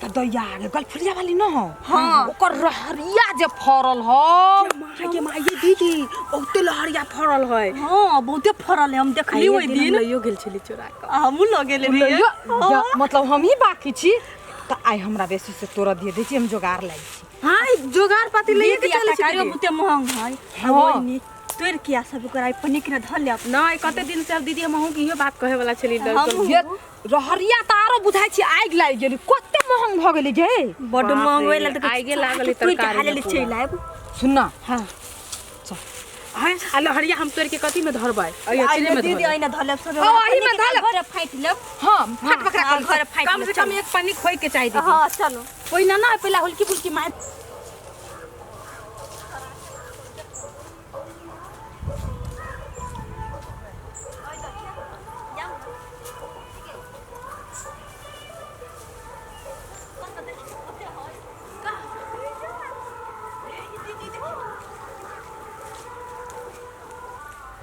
के दैया गे गलफुलिया वाली न हो। हाँ, ओकर रहरिया जे फरल हो। माय के माय, ये दीदी बहुते लहरिया फरल है। हां, बहुते फरल है, हम देखली ओइ दिन। लइयो गेल छली चोरा के। हमहू लऽ गेल रहियै। लइयो मतलब हम ही बाकी छी त आइ हमरा बेसी से तोरा दिए दै छी, हम जोगार लाई छी। हां, जोगार पाती लइये के दीदी, चलै छी तरकारियो दीदी। बहुते महंग है। हाँ। ओइ नी तोड़ के आ सब ओकरा पनिक ने धऽ लेब। नहीं, कते दिन से अब दीदी हम अहूँ के इहो बात कहे वाला छली। हमहूँ। ये रहरिया त आरो बुझाइ छी आगि लागि गेली, कते महंग भ गेली गे। बड्ड बाप महंग रे, होय लगतै। आगे लागल है तोड़ के तरकारी हाले में चलि पूरा। आयब। सुन ना। हां। हाँ, आ लहरिया हम तोड़ के कथी में धरबै? अइ आइ अथीरे में दीदी धरबै। अइना धऽ लेब सब। ओ, अही में धऽ लेब। घरे फाटि लेब। हां, फाट बकरा हाँ, कर घरे फाटि कम लेब, से कम चलू। एक पन्नी खोइ के चाही दीदी। हाँ चलो। ओहि ना ना पहला हुलकी फुलकी मार।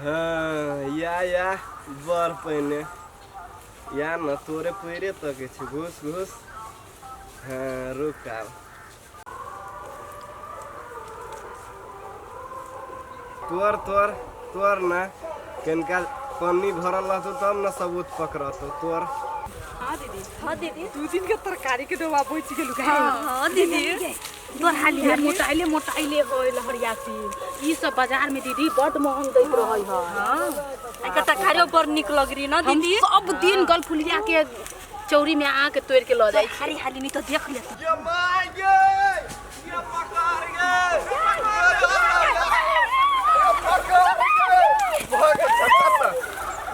हाँ, या या बड़ पहिने या न तोरे पैरे तके छै, घुस घुस। हाँ रुक आब। तोर तोर तोर ना कनिका पन्नी भरल रहतौ तब न सबूत पकड़तौ तोर। हाँ दीदी। हाँ दीदी। दू दिन के तरकारी के डोबा बचि गेलु। हाँ दीदी, तोर हाली हाली मोटाइले मोटाइले होय लहरिया सी। ई सब बाजार में दीदी बड महंग दैत रहै है। एकर तरकारियो बड़ नीक लग रही ना हम दीदी। सब दिन गलफुलिया के चौरी में आके तोड़ के ल जाइ छी। हाली हाली नहीं तो देख लेत। ये my गे, ये पकड़ गे,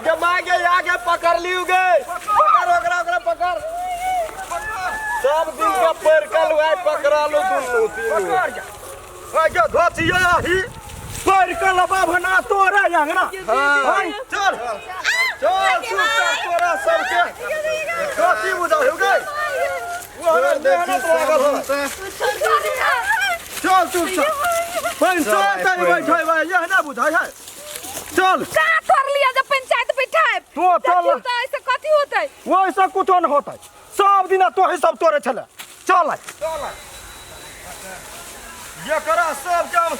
ये my गे, आगे पकड़ लियू गे, पकड़ ओकरा ओकरा पकड़। सब दिन के पैरकल हुआ पकड़ालो दुनू तीनू। पकड़ जा। आगे धोतिया ही पैर के लबा भना तोरा अंगना। हाँ। चल चल चुपचाप तोरा सबके कथी बुझाइ हो गे? वो हमरा मेहनत लागल हो। चल चुपचाप पंचायत में बैठे भाई, यह ना बुझाइ है। चल कहाँ तोड़ लिया जब पंचायत बैठाए? तो चल। तो ऐसे कथी होतै? वैसा कुछो न होतै, सब दिना तो ही सब तोरे छले। चल चल, एकरा सब के हम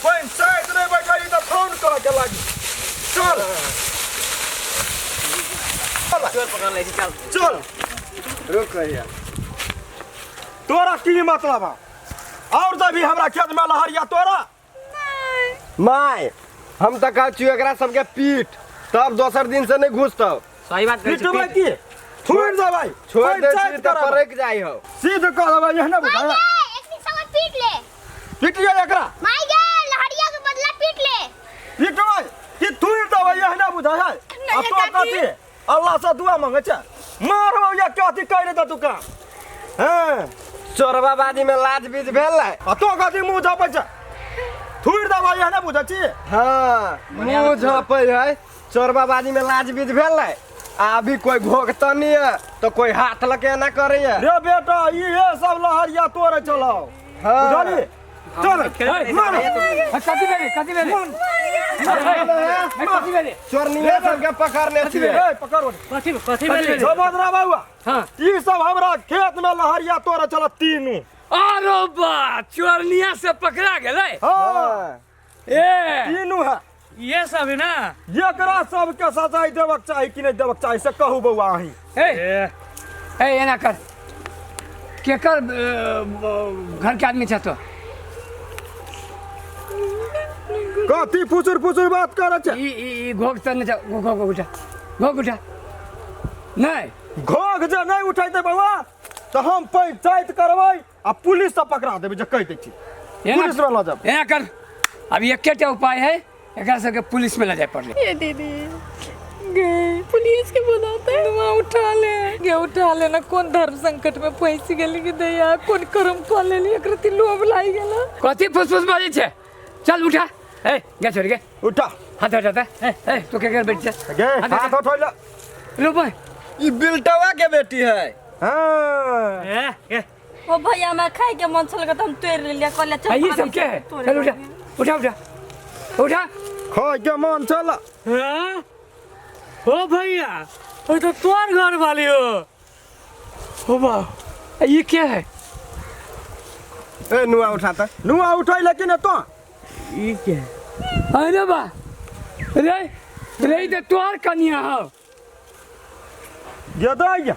पंचायत नहीं बैठाई त फोन कर के लागी। चल चोर पकड़ लै छी, चल चल। रुक भैया, तोरा की मतलब है? और जब हमरा खेत में लहरिया तोरा my हम तऽ कहै छियौ एकरा सबके पीट, तब दोसर दिन से नहीं घुसतौ। सही बात कहै छी। पिटबै की? छोड़ देबै, छोड़ दै छी पंचायत तऽ करबै। परक जाइ हौ। सीध कह देबै, एहने बुझाइ है। एक दिन सब पीट ले। पिटिए एकरा। माय गे, लहरिया के बदला पीट ले। पिटबै कि थुइर देबै, एहने बुझाइ है। आ तो कथी अल्लाह से दुआ मांगे छै, मारबौ या कथी कहि दे तू काम। हाँ, चोरबा बाजी में लाज बीज भेल है। आ तो कथी मुँह झपै छै? थुइर देबै, एहने बुझै छी। हाँ, मुँह झपै है। चोरबा बाजी में लाज बीज भेल है। आ अभी कोई घोघता नहीं है तो कोई हाथ लगे एना करे है। रे बेटा, इहे सब लहरिया तोड़े चलाओ। हाँ। बुझली? चल मार। कथी भेलै? कथी भेलै? कथी भेलै? चोरनिया सबके पकड़ने छियै। ए, पकड़। कथी कथी भेलै? जबदरा बाबा, हाँ। ई सब हमरा खेत में लहरिया तोड़े चला तीनू। अरे बा, चोरनिया से पकड़ा गेलै। हाँ, ए तीनू है। ये सब है ना, एकरा सबके सजाय देबक चाही कि नहीं देबक चाही से कहू बौआ अहीं। ए ए एना कर, केकर घर के आदमी छ तो? कथी फुसुर फुसुर बात करे छै? ई ई ई घोघ तऽ नहि छ, घोघ घोघ उठा, घोघ उठा। नहीं घोघ जे नहीं उठेतै बौआ तऽ हम पंचायत करबै आ पुलिस से पकड़ा देबै, जे कहि दै छी। पुलिस में लऽ जाब। एना कर, अब एकेटा उपाय है, एकरा सबके पुलिस में ले जाए पड़ले। ये दीदी गे पुलिस के बुलाते हैं। नुआ उठा ले गे, उठा ले ना, कौन धर्म संकट में फंसी गेली कि दैया, कौन कर्म कऽ लेली, एकरा ती लोभ लागि गेल। कथी फुसफुस बाजै छै? चल उठा। ए गे छोड़ गे, उठा। हाथ हटा। ए ए तू केकर बेटी छै? गे हाथ उठै ले। लो भाई, ई बिलटवा के बेटी है। हाँ, ओ भैया, हमरा खाय के मन छल त हम तोड़ लेलियै, कहलियै चल ये सब भाभी के है? तोड़ि चल उठा उठा उठा उठा। खाय के मन छल। हाँ? ओ भैया, ओ तो तोर घर वाली हो। ओ बा, ई के है? ए नुआ उठाता। नुआ उठै लेकिन तो ई के है? अरे बा रे रे ते तोहर कनिया हौ। गेदैया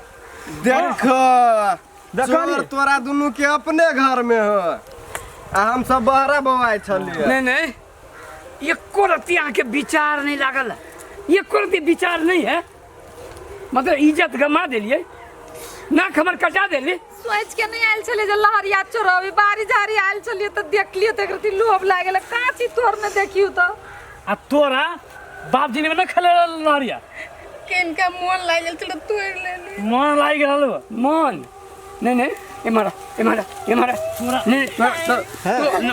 देख देखा चोर तोरा दुनू के अपने घर में हो आ हम सब बहरा बवाइ छलियै। नहीं नहीं, एको रत्ती अहाँके विचार नहीं लागल, एको रत्ती विचार नहीं है। मतलब इज्जत गमा देलियै, नाक हमर कटा देली। सोच के नहीं आयल छलियै जे लहरिया चोरबी, बारी झाड़ी आयल छलियै तऽ देखलियै तऽ एक रत्ती लोभ लागि गेलै। काची तोर ने देखियौ तऽ। आ तोरा बाप जी ने न खेले लहरिया? किनका मोन लागि गेल छलै तोड़ि लेली। मोन लागि गेल हलो? मोन नहीं नहीं, एम्हर एम्हर एम्हर नहीं तो न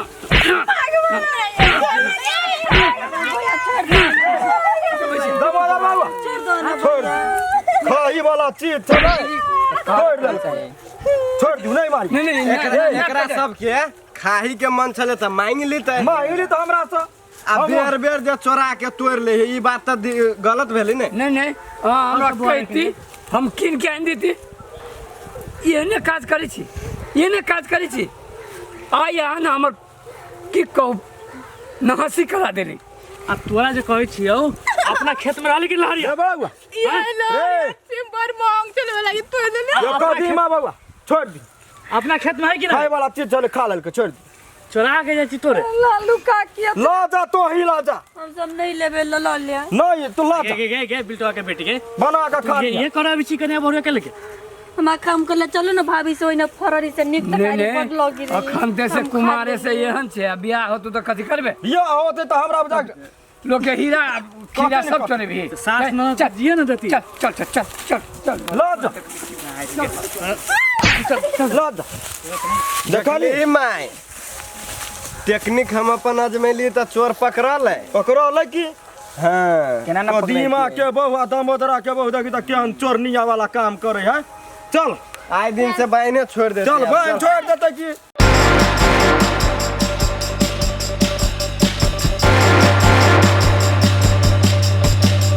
दबा दबा छोड़ खाई वाला चीज छलै, छोड़ दे छोड़ दू नहीं मारी। नहीं नहीं, एकरा सबके खाही के मन छलै तऽ मांगि लेतै। मांगि लेतै हमरा से। आ बेर बेर जे चोरा के तोड़ि ले, ई बात तऽ गलत भेलै ने। नहीं नहीं, हमरा कहती हम कीन के आनि देती। एहने काज करै छी, एहने काज करै छी। आइ अहाँ ने हमर की कहू नहसी करा देली। आ तोरा जे कहै छियौ अपना खेत में रहली कि लहरिया? बउआ बड़ महंग चले वाला तोड़ लेली। कदीमा बउआ छोड़ दी। अपना खेत में है कि खाए वाला चीज चले खा लेलकै, छोड़ दी। चोरा के जाइ छी तोरे। लालू काकी ला जा तो ही ला जा। हम सब नहीं लेबे ल ल ले। नहीं तू ला जा। गे गे गे बिल्टुआ के बेटी के बना के खा। ये कराबी छी कन्या बहुरिया के लेके। हमरा काम करले चलू ना भाभी से ओइना फररी से नीक तरकारी बड लगी रही। अखन ते से कुमारे से एहन छै, आ बियाह होतौ तऽ कथी करबे? बियाह होतै तऽ हमरा बुझा लोक के हीरा खीरा सब चोरेबही। सास न दिए न देती। चल चल चल चल चल चल ला जा ला जा। देखली my technique हम अपन अजमेली तऽ चोर पकड़ल है। पकड़ल है की? हाँ। कदीमा के बहु आ दामोदरा के बहु देखी तऽ केहन चोरनिया वाला काम करे है। चल आइ दिन से बहने छोड़ दे। चल बहन छोड़ देते की।